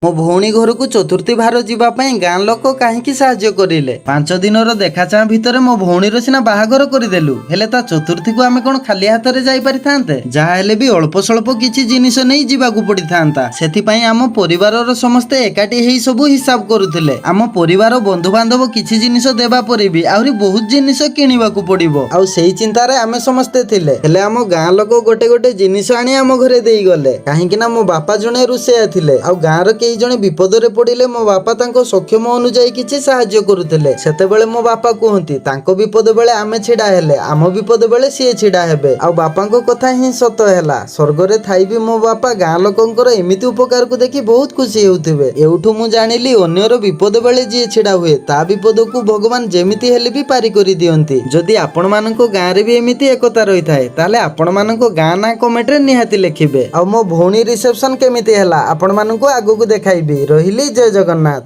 ମୋ ଭଉଣୀ ଘରକୁ ଚତୁର୍ଥୀ ଭାର ଯିବା ପାଇଁ ଗାଁ ଲୋକ କାହିଁକି ସାହାଯ୍ୟ କରିଲେ? 5 ଦିନର ଦେଖା ଚାହାଁ ଭିତରେ ମୋ ଭଉଣୀର ସିନା ବାହାଘର କରିଦେଲୁ, ହେଲେ ତା ଚତୁର୍ଥୀକୁ ଆମେ କଣ ଖାଲି ହାତରେ ଯାଇପାରିଥାନ୍ତେ? ଯାହା ହେଲେ ବି ଅଳ୍ପ ସ୍ୱଳ୍ପ କିଛି ଜିନିଷ ନେଇ ଯିବାକୁ ପଡିଥାନ୍ତା। ସେଥିପାଇଁ ଆମ ପରିବାରର ସମସ୍ତେ ଏକାଠି ହେଇ ସବୁ ହିସାବ କରୁଥିଲେ। ଆମ ପରିବାର, ବନ୍ଧୁବାନ୍ଧବ କିଛି ଜିନିଷ ଦେବା ପରେ ବି ଆହୁରି ବହୁତ ଜିନିଷ କିଣିବାକୁ ପଡିବ, ଆଉ ସେଇ ଚିନ୍ତାରେ ଆମେ ସମସ୍ତେ ଥିଲେ। ହେଲେ ଆମ ଗାଁ ଲୋକ ଗୋଟେ ଗୋଟେ ଜିନିଷ ଆଣି ଆମ ଘରେ ଦେଇଗଲେ। କାହିଁକି ନା ମୋ ବାପା ଜଣେ ରୋଷେଇଆ ଥିଲେ, ଆଉ ଗାଁର କେହି ଜଣେ ବିପଦରେ ପଡିଲେ ମୋ ବାପା ତାଙ୍କ ସକ୍ଷମ ଅନୁଯାୟୀ କିଛି ସାହାଯ୍ୟ କରୁଥିଲେ। ସେତେବେଳେ ମୋ ବାପା କୁହନ୍ତି, ତାଙ୍କ ବିପଦ ବେଳେ ଆମେ ଛିଡା ହେଲେ ଆମ ବିପଦ ବେଳେ ସିଏ ଛିଡା ହେବେ। ଆଉ ବାପାଙ୍କ କଥା ହିଁ ସତ ହେଲା। ସ୍ୱର୍ଗରେ ଥାଇ ବି ମୋ ବାପା ଗାଁ ଲୋକଙ୍କର ଏମିତି ଉପକାରକୁ ଦେଖି ବହୁତ ଖୁସି ହେଉଥିବେ। ଏଉଠୁ ମୁଁ ଜାଣିଲି, ଅନ୍ୟର ବିପଦ ବେଳେ ଯିଏ ଛିଡା ହୁଏ, ତା ବିପଦକୁ ଭଗବାନ ଯେମିତି ହେଲେ ବି ପାରି କରିଦିଅନ୍ତି। ଯଦି ଆପଣମାନଙ୍କ ଗାଁରେ ବି ଏମିତି ଏକତା ରହିଥାଏ, ତାହେଲେ ଆପଣମାନଙ୍କ ଗାଁ ନାଁ କମେଣ୍ଟରେ ନିହାତି ଲେଖିବେ। ଆଉ ମୋ ଭଉଣୀ ରିସେପସନ କେମିତି ହେଲା, ଆପଣମାନଙ୍କୁ ଆଗକୁ ଦେଖାଇବି। ରହିଲି, ଜୟ ଜଗନ୍ନାଥ।